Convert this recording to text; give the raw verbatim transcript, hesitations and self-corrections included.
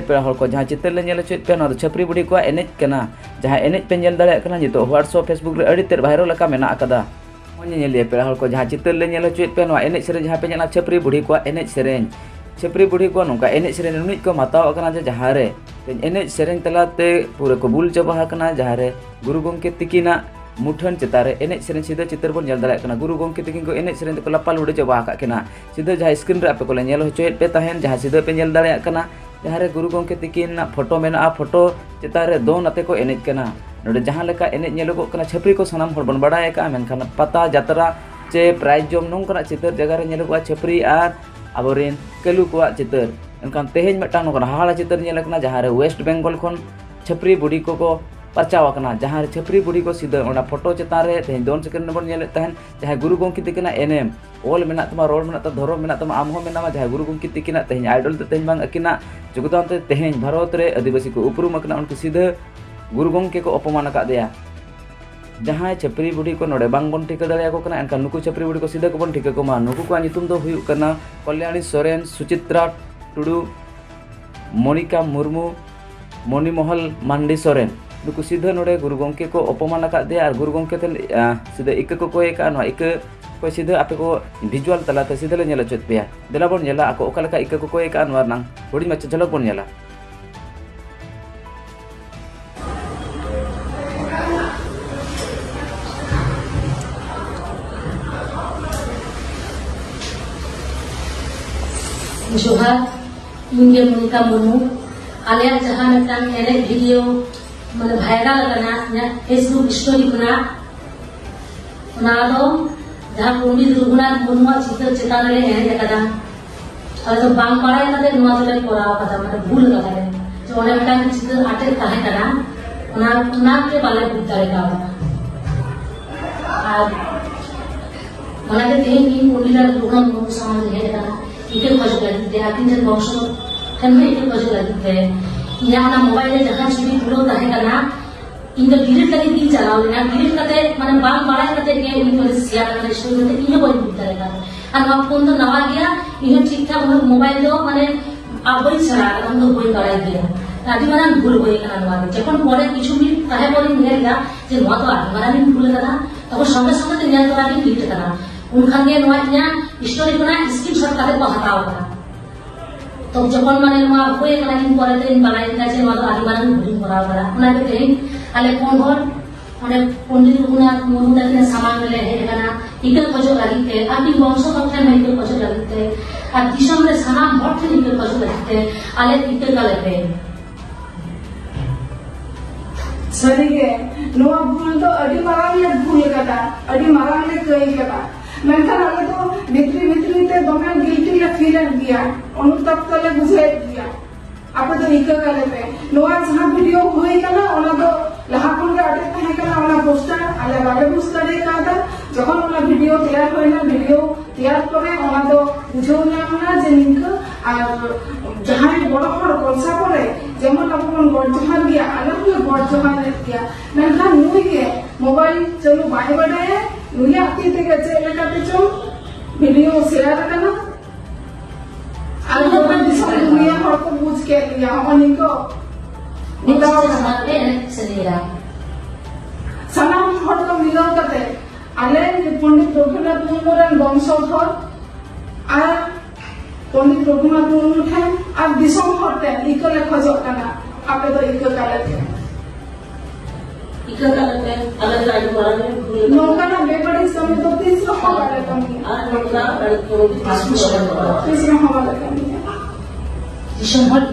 ᱯᱮᱲᱟ ᱦᱚᱲ ᱠᱚ, ᱡᱟᱦᱟᱸ ᱪᱤᱛᱟᱹᱨ ᱞᱮ ᱧᱮᱞ ᱦᱚᱪᱚᱭᱮᱫ ᱯᱮᱭᱟ, ᱱᱚᱣᱟ ᱫᱚ ᱪᱷᱟᱹᱯᱨᱤ ᱵᱩᱰᱷᱤ ᱠᱚᱣᱟᱜ ᱮᱱᱮᱡ ᱠᱟᱱᱟ᱾ ᱡᱟᱦᱟᱸ ᱮᱱᱮᱡ ᱯᱮ ᱧᱮᱞ ᱫᱟᱲᱮᱭᱟᱜ ᱠᱟᱱᱟ, ᱱᱤᱛᱚᱜ WhatsApp, Facebook ᱨᱮ ᱟᱹᱰᱤ ᱛᱮᱫ viral ᱟᱠᱟᱱ ᱢᱮᱱᱟᱜ ᱟᱠᱟᱫᱟ᱾ ᱱᱚᱜᱼᱚᱭ ᱧᱮᱧᱮᱞᱤᱭᱟᱹ ᱯᱮᱲᱟ ᱦᱚᱲ ᱠᱚ, ᱡᱟᱦᱟᱸ ᱪᱤᱛᱟᱹᱨ ᱞᱮ ᱧᱮᱞ ᱦᱚᱪᱚᱭᱮᱫ ᱯᱮᱭᱟ, ᱱᱚᱣᱟ ᱮᱱᱮᱡ ᱥᱮᱨᱮᱧ ᱡᱟᱦᱟᱸ ᱯᱮ ᱧᱮᱞᱟ, ᱪᱷᱟᱹᱯᱨᱤ ᱵᱩᱰᱷᱤ ᱠᱚᱣᱟᱜ ᱮᱱᱮᱡ ᱥᱮᱨᱮᱧ᱾ ᱪᱷᱟᱹᱯᱨᱤ ᱵᱩᱰᱷᱤ ᱠᱚ ᱱᱚᱝᱠᱟ ᱮᱱᱮᱡ ᱥᱮᱨᱮᱧ ᱨᱮ ᱱᱩᱱᱟᱹᱜ ᱠᱚ ᱢᱟᱛᱟᱣ ᱟᱠᱟᱱᱟ ᱡᱮ ᱡᱟᱦᱟᱸ ᱨᱮ ᱮᱱᱮᱡ ᱥᱮᱨᱮᱧ ᱛᱟᱞᱟᱛᱮ ᱯᱩᱨᱟᱹ ᱠᱚ ᱵᱩᱞ ᱪᱟᱵᱟ ᱟᱠᱟᱱᱟ, ᱡᱟᱦᱟᱸ ᱨᱮ ᱜᱩᱨᱩ ᱜᱚᱢᱠᱮ ᱛᱤᱠᱤᱱᱟᱜ ᱢᱩᱴᱷᱟᱹᱱ ᱪᱮᱛᱟᱱ ᱨᱮ ᱮᱱᱮᱡ ᱥᱮᱨᱮᱧ ᱥᱤᱫᱷᱟᱹ ᱪᱤᱛᱟᱹᱨ ᱵᱚᱱ ᱧᱮᱞ ᱫᱟᱲᱮᱭᱟᱜ ᱠᱟᱱᱟ᱾ ᱜᱩᱨᱩ ᱜᱚᱢᱠᱮ ᱛᱤᱠᱤᱱ ᱠᱚ ᱮᱱᱮᱡ ᱥᱮᱨᱮᱧ ᱛᱮᱠᱚ ᱞᱟᱯᱟ ᱞᱩᱰᱟᱹ ᱪᱟᱵᱟ ᱟᱠᱟᱫ ᱠᱤᱱᱟ᱾ ᱥᱤᱫᱷᱟᱹ ᱡᱟᱦᱟᱸ screen ᱨᱮ ᱟᱯᱮ ᱠᱚᱞᱮ ᱧᱮᱞ ᱦᱚᱪᱚᱭᱮᱫ ᱯᱮ ᱛᱟᱦᱮᱸᱱ, ᱡᱟᱦᱟᱸ ᱥᱤᱫᱷᱟᱹ ᱯᱮ ᱧᱮᱞ ᱫᱟᱲᱮᱭᱟᱜ ᱠᱟᱱᱟ, ᱡᱟᱦᱟᱸ ᱨᱮ ᱜᱩᱨᱩ ᱜᱚᱢᱠᱮ ᱛᱤᱠᱤᱱᱟᱜ ᱯᱷᱳᱴᱳ ᱢᱮᱱᱟᱜᱼᱟ, ᱯᱷᱳᱴᱳ ᱪᱮᱛᱟᱱ ᱨᱮ ᱫᱚᱱ ᱟᱛᱮ ᱠᱚ ᱮᱱᱮᱡ ᱠᱟᱱᱟ᱾ ᱱᱚᱰᱮ ᱡᱟᱦᱟᱸ ᱞᱮᱠᱟ ᱮᱱᱮᱡ ᱧᱮᱞᱚᱜᱚᱜ ᱠᱟᱱᱟ, ᱪᱷᱟᱹᱯᱨᱤ ᱠᱚ ᱥᱟᱱᱟᱢ ᱦᱚᱲ ᱵᱚᱱ ᱵᱟᱲᱟᱭ ᱟᱠᱟᱫᱼᱟ, ᱢᱮᱱᱠᱷᱟᱱ ᱯᱟᱛᱟ, ᱡᱟᱛᱨᱟ ᱪᱮ prize ᱡᱚᱢ ᱱᱚᱝᱠᱟᱱᱟᱜ ᱪᱤᱛᱟᱹᱨ ᱡᱟᱭᱜᱟ ᱨᱮ ᱧᱮᱞᱚᱜᱚᱜᱼᱟ ᱪᱷᱟᱹᱯᱨᱤ ᱟᱨ ᱟᱵᱚᱨᱮᱱ ᱠᱟᱹᱞᱩ ᱠᱚᱣᱟᱜ ᱪᱤᱛᱟᱹᱨ᱾ ᱢᱮᱱᱠᱷᱟᱱ ᱛᱮᱦᱮᱧ ᱢᱤᱫᱴᱟᱝ ᱱᱚᱝᱠᱟᱱ ᱦᱟᱦᱟᱲᱟ ᱪᱤᱛᱟᱹᱨ ᱧᱮᱞ ᱟᱠᱟᱱᱟ, ᱡᱟᱦᱟᱸ ᱨᱮ West Bengal ᱠᱷᱚᱱ ᱪᱷᱟᱹᱯᱨᱤ ᱵᱩᱰᱷᱤ ᱠᱚᱠᱚ ᱯᱟᱨᱪᱟᱣ ᱟᱠᱟᱱᱟ, ᱡᱟᱦᱟᱸ ᱨᱮ ᱪᱷᱟᱹᱯᱨᱤ ᱵᱩᱰᱷᱤ ᱠᱚ ᱥᱤᱫᱷᱟᱹ ᱚᱱᱟ ᱯᱷᱳᱴᱳ ᱪᱮᱛᱟᱱ ᱨᱮ ᱛᱮᱦᱮᱧ ᱫᱚᱱ ᱥᱮᱨᱮᱧ ᱵᱚᱱ ᱧᱮᱞᱮᱫ ᱛᱟᱦᱮᱸᱱ, ᱡᱟᱦᱟᱸᱭ ᱜᱩᱨᱩ ᱜᱚᱢᱠᱮ ᱛᱤᱠᱤᱱᱟᱜ ᱮᱱᱮᱢ, ᱚᱞ ᱢᱮᱱᱟᱜ ᱛᱟᱢᱟ, ᱨᱚᱲ ᱢᱮᱱᱟᱜ ᱛᱟᱢᱟ, ᱫᱷᱚᱨᱚᱢ ᱢᱮᱱᱟᱜ ᱛᱟᱢᱟ, ᱟᱢ ᱦᱚᱸ ᱢᱮᱱᱟᱢᱟ, ᱡᱟᱦᱟᱸᱭ ᱜᱩᱨᱩ ᱜᱚᱢᱠᱮ ᱛᱤᱠᱤᱱᱟᱜ ᱛᱮᱦᱮᱧ idol ᱫᱚ ᱛᱮᱦᱮᱧ ᱵᱟᱝ ᱟᱹᱠᱤᱱᱟᱜ ᱡᱳᱜᱽᱫᱟᱱ ᱛᱮ ᱛᱮᱦᱮᱧ ᱵᱷᱟᱨᱚᱛ ᱨᱮ ᱟᱹᱫᱤᱵᱟᱹᱥᱤ ᱠᱚ ᱩᱯᱨᱩᱢ ᱟᱠᱟᱱᱟ, ᱩᱱᱠᱩ ᱥᱤᱫᱷᱟᱹ ᱜᱩᱨᱩ ᱜᱚᱢᱠᱮ ᱠᱚ ᱚᱯᱚᱢᱟᱱ ᱟᱠᱟᱫ ᱫᱮᱭᱟ᱾ ᱡᱟᱦᱟᱸᱭ ᱪᱷᱟᱹᱯᱨᱤ ᱵᱩᱰᱷᱤ ᱠᱚ ᱱᱚᱰᱮ ᱵᱟᱝ ᱵᱚᱱ ᱴᱷᱤᱠᱟᱹ ᱫᱟᱲᱮᱭᱟᱠᱚ ᱠᱟᱱᱟ, ᱮᱱᱠᱷᱟᱱ ᱱᱩᱠᱩ ᱪᱷᱟᱹᱯᱨᱤ ᱵᱩᱰᱷᱤ ᱠᱚ ᱥᱤᱫᱷᱟᱹ ᱠᱚᱵᱚᱱ ᱴᱷᱤᱠᱟᱹ ᱠᱚᱢᱟ᱾ ᱱᱩᱠᱩ ᱠᱚᱣᱟᱜ ᱧᱩᱛᱩᱢ ᱫᱚ ᱦᱩᱭᱩᱜ ᱠᱟᱱᱟ ᱠᱚᱞᱭᱟᱬᱤ ᱥᱚᱨᱮᱱ, ᱥᱩᱪᱤᱛᱨᱟ ᱴᱩᱰᱩ, ᱢᱚᱱᱤᱠᱟ ᱢᱩᱨᱢᱩ, ᱢᱚᱱᱤᱢᱚᱦᱚᱞ ᱢᱟᱱᱰᱤ ᱥᱚᱨᱮᱱ᱾ ᱱᱩᱠᱩ ᱥᱤᱫᱷᱟᱹ ᱱᱚᱰᱮ ᱜᱩᱨᱩ ᱜᱚᱢᱠᱮ ᱠᱚ ᱚᱯᱚᱢᱟᱱ ᱟᱠᱟᱫ ᱫᱮᱭᱟ ᱟᱨ ᱜᱩᱨᱩ ᱜᱚᱢᱠᱮ ᱴᱷᱮᱱ, ᱟᱸ, ᱥᱤᱫᱷᱟᱹ ᱤᱠᱟᱹ ᱠᱚ ᱠᱚᱭ ᱟᱠᱟᱫᱼᱟ᱾ ᱱᱚᱣᱟ ᱤᱠᱟᱹ ᱠᱚ ᱥᱤᱫᱷᱟᱹ ᱟᱯᱮ ᱠᱚ visual ᱛᱟᱞᱟᱛᱮ ᱥᱤᱫᱷᱟᱹ ᱞᱮ ᱧᱮᱞ ᱦᱚᱪᱚᱭᱮᱫ ᱯᱮᱭᱟ᱾ ᱫᱮᱞᱟ ᱵᱚᱱ ᱧᱮᱞᱟ ᱟᱠᱚ ᱚᱠᱟ ᱞᱮᱠᱟ ᱤᱠᱟᱹ ᱠᱚ ᱠᱚᱭ ᱟᱠᱟᱫᱼᱟ, ᱱᱚᱣᱟ ᱨᱮᱱᱟᱝ ᱦᱩᱰᱤᱧ ᱢᱟᱪᱷᱟ ᱡᱷᱟᱞᱚᱠ ᱵᱚᱱ ᱧᱮᱞᱟ᱾ ᱡᱚᱦᱟᱨ, ᱤᱧ ᱜᱮ ᱢᱚᱱᱤᱠᱟ ᱢᱩᱨᱢᱩ᱾ ᱟᱞᱮᱭᱟᱜ ᱡᱟᱦᱟᱸ ᱢᱤᱫᱴᱟᱝ ᱮᱱᱮᱡ video ᱢᱟᱱᱮ viral ᱟᱠᱟᱱᱟ ᱤᱧᱟᱹᱜ Facebook story ᱠᱷᱚᱱᱟᱜ, ᱚᱱᱟ ᱫᱚ ᱡᱟᱦᱟᱸ ᱯᱚᱱᱰᱤᱛ ᱨᱚᱜᱷᱩᱱᱟᱛᱷ ᱢᱩᱨᱢᱩᱣᱟᱜ ᱪᱤᱛᱟᱹᱨ ᱪᱮᱛᱟᱱ ᱨᱮ ᱮᱱᱮᱡ ᱟᱠᱟᱫᱟ᱾ ᱟᱞᱮ ᱫᱚ ᱵᱟᱝ ᱵᱟᱲᱟᱭ ᱠᱟᱛᱮ ᱱᱚᱣᱟ ᱫᱚᱞᱮ ᱠᱚᱨᱟᱣ ᱟᱠᱟᱫᱟ, ᱢᱟᱱᱮ ᱵᱷᱩᱞ ᱟᱠᱟᱫᱟᱞᱮ᱾ ᱡᱮ ᱚᱸᱰᱮ ᱢᱤᱫᱴᱟᱝ ᱪᱤᱛᱟᱹᱨ ᱟᱴᱮᱫ ᱛᱟᱦᱮᱸ ᱠᱟᱱᱟ, ᱚᱱᱟ, ᱚᱱᱟ ᱜᱮ ᱵᱟᱞᱮ ᱵᱩᱡᱽ ᱫᱟᱲᱮ ᱠᱟᱣᱫᱟ᱾ ᱟᱨ ᱚᱱᱟᱜᱮ ᱛᱮᱦᱮᱧ ᱤᱧ ᱯᱚᱱᱰᱤᱛ ᱨᱚᱜᱷᱩᱱᱟᱛᱷ ᱢᱩᱨᱢᱩ ᱥᱟᱢᱟᱝ ᱨᱮ ᱦᱮᱡ ᱟᱠᱟᱱᱟ, ᱤᱠᱟᱹ ᱠᱷᱚᱡᱚᱜ ᱞᱟᱹᱜᱤᱫ ᱛᱮ, ᱟᱹᱠᱤᱱ ᱨᱮᱱ ᱵᱚᱝᱥᱚ ᱴᱷᱮᱱ ᱦᱚᱸ ᱤᱠᱟᱹ ᱠᱷᱚᱡᱚᱜ ᱞᱟᱹᱜᱤᱫ ᱛᱮ᱾ ᱤᱧᱟᱹᱜ ᱚᱱᱟ mobile ᱨᱮ ᱡᱟᱦᱟᱸ ᱪᱷᱚᱵᱤ ᱛᱩᱞᱟᱹᱣ ᱛᱟᱦᱮᱸ ᱠᱟᱱᱟ, ᱤᱧ ᱫᱚ delete ᱞᱟᱹᱜᱤᱫ ᱜᱤᱧ ᱪᱟᱞᱟᱣ ᱞᱮᱱᱟ, delete ᱠᱟᱛᱮ, ᱢᱟᱱᱮ, ᱵᱟᱝ ᱵᱟᱲᱟᱭ ᱠᱟᱛᱮ ᱜᱮ ᱩᱱᱤ ᱫᱚ share ᱠᱟᱛᱮ ᱥᱴᱳᱨᱤ ᱠᱟᱛᱮ ᱤᱧ ᱦᱚᱸ ᱵᱟᱹᱧ ᱵᱩᱡᱽ ᱫᱟᱲᱮ ᱠᱟᱣᱫᱟ᱾ ᱟᱨ ᱱᱚᱣᱟ ᱯᱷᱳᱱ ᱫᱚ ᱱᱟᱣᱟ ᱜᱮᱭᱟ, ᱤᱧ ᱦᱚᱸ ᱴᱷᱤᱠ ᱴᱷᱟᱠ ᱩᱱᱟᱹᱜ mobile ᱫᱚ, ᱢᱟᱱᱮ, ᱟᱨ ᱵᱟᱹᱧ ᱥᱮᱬᱟ ᱟᱠᱟᱫᱟ, ᱩᱱᱟᱹᱜ ᱵᱟᱹᱧ ᱵᱟᱲᱟᱭ ᱜᱮᱭᱟ᱾ ᱟᱹᱰᱤ ᱢᱟᱨᱟᱝ ᱵᱷᱩᱞ ᱦᱩᱭ ᱟᱠᱟᱱᱟ ᱱᱚᱣᱟ ᱫᱚ᱾ ᱡᱚᱠᱷᱚᱱ ᱯᱚᱨᱮ ᱠᱤᱪᱷᱩ ᱢᱤᱱᱤᱴ ᱛᱟᱦᱮᱸ ᱯᱚᱨᱮᱧ ᱧᱮᱞ ᱮᱫᱟ ᱡᱮ ᱱᱚᱣᱟ ᱫᱚ ᱟᱹᱰᱤ ᱢᱟᱨᱟᱝ ᱤᱧ ᱵᱷᱩᱞ ᱟᱠᱟᱫᱟ, ᱛᱚᱠᱷᱚᱱ ᱥᱚᱸᱜᱮ ᱥᱚᱸᱜᱮ ᱛᱮ ᱧᱮᱞ ᱛᱚᱨᱟ ᱜᱤᱧ delete ᱟᱠᱟᱫᱟ᱾ ᱩᱱᱠᱷᱟᱱ ᱜᱮ ᱱᱚᱣᱟ ᱤᱧᱟᱹᱜ history ᱠᱷᱚᱱᱟᱜ screenshot ᱠᱟᱛᱮ ᱠᱚ ᱦᱟᱛᱟᱣ ᱟᱠᱟᱫᱟ᱾ ᱛᱚ ᱡᱚᱠᱷᱚᱱ ᱢᱟᱱᱮ ᱱᱚᱣᱟ ᱦᱩᱭ ᱟᱠᱟᱱᱟ, ᱤᱧ ᱯᱚᱨᱮ ᱛᱮᱧ ᱵᱟᱲᱟᱭ ᱠᱮᱫᱟ ᱡᱮ ᱱᱚᱣᱟ ᱫᱚ ᱟᱹᱰᱤ ᱢᱟᱨᱟᱝ ᱵᱷᱩᱞᱤᱧ ᱠᱚᱨᱟᱣ ᱟᱠᱟᱫᱟ᱾ ᱚᱱᱟ ᱜᱮ ᱛᱮᱦᱮᱧ ᱟᱞᱮ ᱯᱩᱱ ᱦᱚᱲ ᱚᱸᱰᱮ ᱯᱚᱱᱰᱤᱛ ᱨᱚᱜᱷᱩᱱᱟᱛᱷ ᱢᱩᱨᱢᱩ ᱛᱟᱹᱠᱤᱱᱟᱜ ᱥᱟᱢᱟᱝ ᱨᱮᱞᱮ ᱦᱮᱡ ᱟᱠᱟᱱᱟ ᱤᱠᱟᱹ ᱠᱷᱚᱡᱚᱜ ᱞᱟᱹᱜᱤᱫ ᱛᱮ, ᱟᱹᱠᱤᱱ ᱵᱚᱝᱥᱚ ᱦᱚᱲ ᱴᱷᱮᱱ ᱦᱚᱸ ᱤᱠᱟᱹ ᱠᱷᱚᱡᱚᱜ ᱞᱟᱹᱜᱤᱫ ᱛᱮ, ᱟᱨ ᱫᱤᱥᱚᱢ ᱨᱮ ᱥᱟᱱᱟᱢ ᱦᱚᱲ ᱴᱷᱮᱱ ᱤᱠᱟᱹ ᱠᱷᱚᱡᱚᱜ ᱞᱟᱹᱜᱤᱫ ᱛᱮ ᱟᱞᱮ ᱤᱠᱟᱹ ᱠᱟᱞᱮ ᱯᱮ᱾ ᱥᱟᱹᱨᱤᱜᱮ, ᱱᱚᱣᱟ ᱵᱷᱩᱞ ᱫᱚ ᱟᱹᱰᱤ ᱢᱟᱨᱟᱝ ᱞᱮ ᱵᱷᱩᱞ ᱟᱠᱟᱫᱟ, ᱟᱹᱰᱤ ᱢᱟᱨᱟᱝ ᱞᱮ ᱠᱟᱹᱭ ᱟᱠᱟᱫᱟ᱾ ᱢᱮᱱᱠᱷᱟᱱ ᱟᱞᱮ ᱫᱚ ᱵᱷᱤᱛᱨᱤ ᱵᱷᱤᱛᱨᱤ ᱛᱮ ᱫᱚᱢᱮ guilty ᱞᱮ feel ᱮᱫ ᱜᱮᱭᱟ, ᱚᱱᱩᱛᱟᱯ ᱛᱟᱞᱮ ᱵᱩᱡᱷᱟᱹᱣᱮᱫ ᱜᱮᱭᱟ᱾ ᱟᱯᱮ ᱫᱚ ᱤᱠᱟᱹ ᱠᱟᱞᱮ ᱯᱮ᱾ ᱱᱚᱣᱟ ᱡᱟᱦᱟᱸ video ᱦᱩᱭ ᱠᱟᱱᱟ, ᱚᱱᱟ ᱫᱚ ᱞᱟᱦᱟ ᱠᱷᱚᱱ ᱜᱮ ᱟᱴᱮᱫ ᱛᱟᱦᱮᱸ ᱠᱟᱱᱟ, ᱚᱱᱟ poster ᱟᱞᱮ ᱵᱟᱞᱮ ᱵᱩᱡᱽ ᱫᱟᱲᱮ ᱠᱟᱣᱫᱟ᱾ ᱡᱚᱠᱷᱚᱱ ᱚᱱᱟ video ᱛᱮᱭᱟᱨ ᱦᱩᱭᱱᱟ, video ᱛᱮᱭᱟᱨ ᱯᱚᱨᱮ ᱚᱱᱟ ᱫᱚ ᱵᱩᱡᱷᱟᱹᱣ ᱧᱟᱢ ᱮᱱᱟ ᱡᱮ ᱱᱤᱝᱠᱟᱹ᱾ ᱟᱨ ᱡᱟᱦᱟᱸᱭ ᱵᱚᱲᱚ ᱦᱚᱲ ᱠᱚᱞᱥᱟ ᱠᱚᱨᱮ ᱡᱮᱢᱚᱱ ᱟᱵᱚ ᱵᱚᱱ ᱜᱚᱰ ᱡᱚᱦᱟᱨ ᱜᱮᱭᱟ, ᱟᱞᱮ ᱦᱚᱸᱞᱮ ᱜᱚᱰ ᱡᱚᱦᱟᱨ ᱞᱮᱫ ᱜᱮᱭᱟ, ᱢᱮᱱᱠᱷᱟᱱ ᱱᱩᱭ ᱜᱮ mobile ᱪᱟᱹᱞᱩ ᱵᱟᱭ ᱵᱟᱰᱟᱭᱟ, ᱱᱩᱭᱟᱜ ᱛᱤ ᱛᱮᱜᱮ ᱪᱮᱫ ᱞᱮᱠᱟᱛᱮ ᱪᱚᱝ video share ᱟᱠᱟᱱᱟ᱾ ᱟᱨ ᱜᱚᱴᱟ ᱫᱤᱥᱚᱢ ᱫᱩᱱᱤᱭᱟᱹ ᱦᱚᱲ ᱠᱚ ᱵᱩᱡᱽ ᱠᱮᱫ ᱜᱮᱭᱟ, ᱦᱚᱸᱜᱼᱚ ᱱᱤᱝᱠᱟᱹ ᱜᱷᱚᱴᱟᱣ ᱠᱟᱱᱟ᱾ ᱥᱟᱶᱛᱮ ᱮᱱᱮᱡ ᱥᱮᱨᱮᱧ ᱮᱫᱟ᱾ ᱥᱟᱱᱟᱢ ᱦᱚᱲ ᱠᱚ ᱢᱤᱞᱟᱹᱣ ᱠᱟᱛᱮ ᱟᱞᱮ ᱯᱚᱱᱰᱤᱛ ᱨᱚᱜᱷᱩᱱᱟᱛᱷ ᱢᱩᱨᱢᱩ ᱨᱮᱱ ᱵᱚᱝᱥᱚᱫᱷᱚᱨ ᱟᱨ ᱯᱚᱱᱰᱤᱛ ᱨᱚᱜᱷᱩᱱᱟᱛᱷ ᱢᱩᱨᱢᱩ ᱴᱷᱮᱱ ᱟᱨ ᱫᱤᱥᱚᱢ ᱦᱚᱲ ᱴᱷᱮᱱ ᱤᱠᱟᱹ ᱞᱮ ᱠᱷᱚᱡᱚᱜ ᱠᱟᱱᱟ, ᱟᱯᱮ ᱫᱚ ᱤᱠᱟᱹ ᱠᱟᱞᱮ ᱯᱮ᱾ ᱤᱠᱟᱹ ᱠᱟᱞᱮ ᱯᱮ, ᱟᱞᱮ ᱫᱚ ᱟᱹᱰᱤ ᱢᱟᱨᱟᱝ ᱞᱮ ᱵᱷᱩᱞ ᱟᱠᱟᱫᱟ᱾ ᱱᱚᱝᱠᱟᱱᱟᱜ ᱵᱮᱵᱟᱹᱲᱤᱡ ᱠᱟᱹᱢᱤ ᱫᱚ ᱛᱤᱥ ᱨᱮᱦᱚᱸ ᱵᱟᱞᱮ ᱠᱟᱹᱢᱤᱭᱟ᱾ ᱟᱨ ᱱᱚᱝᱠᱟ ᱵᱟᱹᱲᱤᱡ ᱠᱟᱹᱢᱤ ᱫᱚ ᱛᱤᱥ ᱨᱮᱦᱚᱸ ᱵᱟᱞᱮ ᱠᱟᱹᱢᱤᱭᱟ᱾ ᱛᱤᱥ ᱨᱮᱦᱚᱸ ᱵᱟᱞᱮ ᱠᱟᱹᱢᱤᱭᱟ᱾ ᱫᱤᱥᱚᱢ ᱦᱚᱲ